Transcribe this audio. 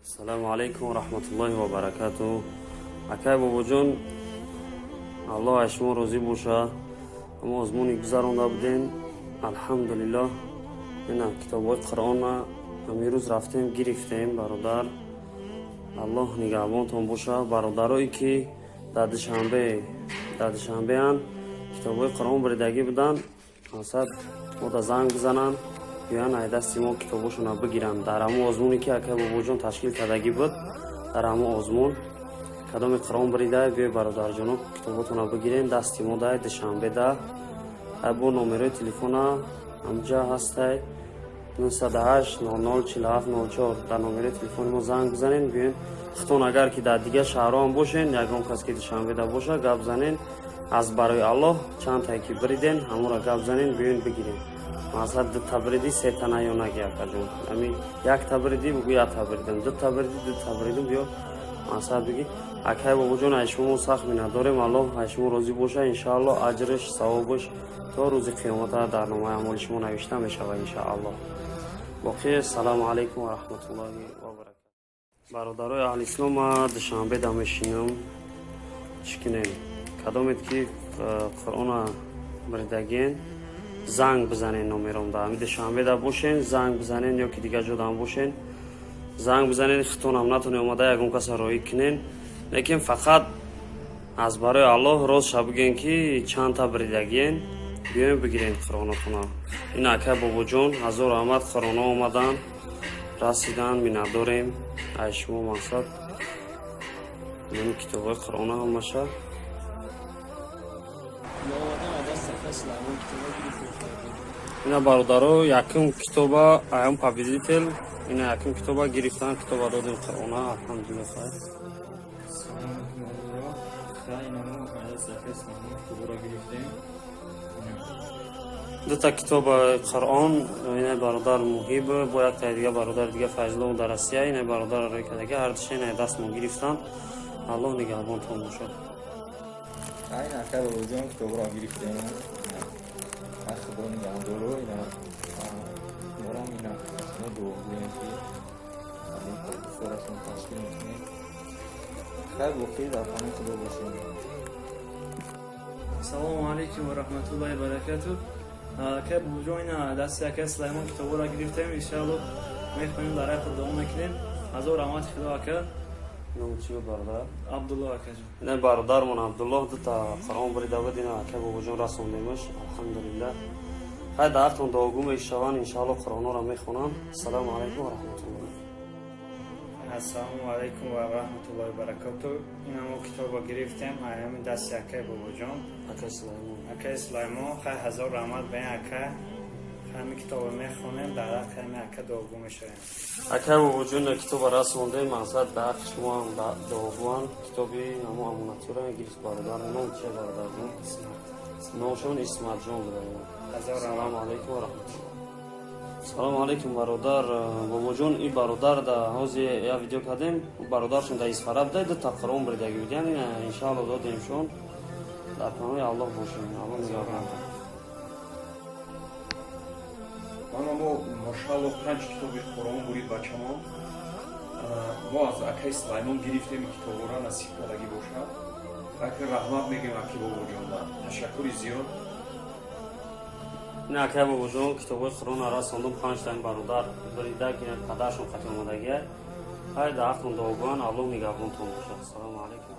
Ассалому алайкум ва раҳматуллоҳи ва баракатуҳ. Акай Бобоҷон, Аллоҳ аз шумо розӣ боша. Мо озмуни гузаронда будем, алҳамдулиллоҳ. Ина китобҳои Қуръона ҳамирӯз рафтем, гирифтем. Бародар, Аллоҳ нигаҳбонтон боша. Бародарое ки дар Душанбеанд, китобҳои Қуръон буридагӣ буданд, мақсад мода занг бизананд, биёянд, ай дасти мо китобҳошонро бигиранд. Дар ҳамон озмуне ки акай Бобоҷон ташкил кардагӣ буд, дар ҳамон озмун кадоме Қуръон бурида, биёй, бародарҷоно, китобҳотонро бигирен. Дасти мо дай Душанбеда бо номерои телефона ҳамҷа ҳастай: 908 00 47 04. Дар номерои телефони мо занг бизанен, биёен худтон. Агар ки дар дигар шаҳрҳо ҳам бошен, ягон кас ки Душанбеда боша, гап занен. Аз барои Аллоҳ чанд тае ки бириден, ҳамонро гап занен, биёен, бигирен. Масалан, дута биридӣ, сета на ё наги, акаҷон. Ами якта биридӣ, бугӯ якта биридам, дута биридӣ, дута биридам, биё, масалан, биги. Акай Бобоҷон, ай шумо сахт миннатдорем. Аллоҳ ай шумо розӣ боша. Иншааллоҳ, аҷриш, савобаш то рӯзи қиёмата дар номаи амоли шумо навишта мешавад, иншааллоҳ. Боқӣ, ассалому алайкум ва раҳматуллоҳи ва баракату. Бародарои аҳли ислом, ма Душанбеда мешинам. Чӣ кунем? Кадомед ки Қуръона биридагиен, занг бизанен номеромда. Ами Душанбеда бошен, занг бизанен, ё ки дигар ҷодам бошен, занг бизанен. Хитонам натоне омада, ягон каса роӣ кунен, лекин фақат аз барои Аллоҳ ростша бигӯен ки чандта биридагиен, биёем, бигирен қуръонотона. Ин акай Бобоҷон, ҳазор раҳмат, қуръоно омадан, расидан, миннатдорем ай шумо. Мақсад, ин китобҳои Қуръона ҳамаша. Мо омадем, аз даст акай Сулаймон китоба гирифтем. Ина, бародаро, якум китоба аям победитель, ина якум китоба гирифтан, китоба додем, Қуръона, алҳамдулилла, хайр. Салом алейкум, бародаро. Хай, ина мо аз даст акай Сулаймон китобаро гирифтем. Дута китоба Қуръон ина бародар Муҳиб бо яктаи дига бародари дига, Файзулло, дар Россия, ина бародар рои кардаги, ҳардуша ина дастмо гирифтан. Аллоҳ нигаҳбонтон бошад. Хай, ина акай Бобоҷон китобаро гирифтем. Хай, Худо нигаҳдоро. Ина морам, ина шумо дуо гӯем, ки ин бисёрашон ташкил мекунем. Хай, боқӣ дар паноҳи Худо бошем. Салому алейкум ва раҳматуллоҳи баракату. Акай Бобоҷон, ина дасти акай Сулаймон китобҳоро гирифтем. Иншаалло, мехонем, дар ҳаққи дуо мекунем. Ҳазор раҳмати Худо, ака. Номи чӣ буд, бародар? Абдулло, акаҷон. Ина бародармон Абдуллоҳ дута Қуръон бурида буд, ина акай Бобоҷон расондемаш, алҳамдулиллаҳ. Хай, дар ҳақтон дуогӯ мешаванд, иншаалло, Қуръонҳоро мехонанд. Ассалому алайкум ва раҳматуллоҳ. Ассалому алайкум ва раҳматуллоҳи баракату. Ина мо китобо гирифтем аями дасти акай Бобоҷон. Акай Сулаймон. Акай Сулаймон. Хай, ҳазор раҳмат ба ин ака. Ҳами китобо мехонем, дар ҳаққи ҳами ака дуогӯ мешавем. Акай Бобоҷон, китоба расондем, мақсад, дар ҳаққи шумо ҳам дуогӯанд. Китоби ҳамо амонатиро гирифт бародар. Ном чия, бародарҷон? Номшон Исматҷон буда. Ҳазор Ассалому алайкум ва раҳматуллоҳ. Салому алайкум, бародар Бобоҷон. И бародар да ҳозир я видео кардем, бародаршон дар Исфара буда, дута Қуръон буридагӣ будян, иншаалло, додемшон. Дар паноҳи Аллоҳ бошем, Аллоҳ нигаҳбон. Мана мо, машаалло, панҷ китоби Қуръон бурид бачамон. Мо аз акай Сулаймон гирифтем китобора, насиб кардагӣ бошад. Ака, раҳмат мегӯем аки Бобоҷонда, ташаккури зиёд. Ин акай Бобоҷон, китобҳои Қуръонро расондум, панҷта ин бародар бурида, ки падаршон қати омадагия. Хай, дар ҳақтон дуогӯянд. Аллоҳ нигаҳбонтон бошад. Ассалому алайкум.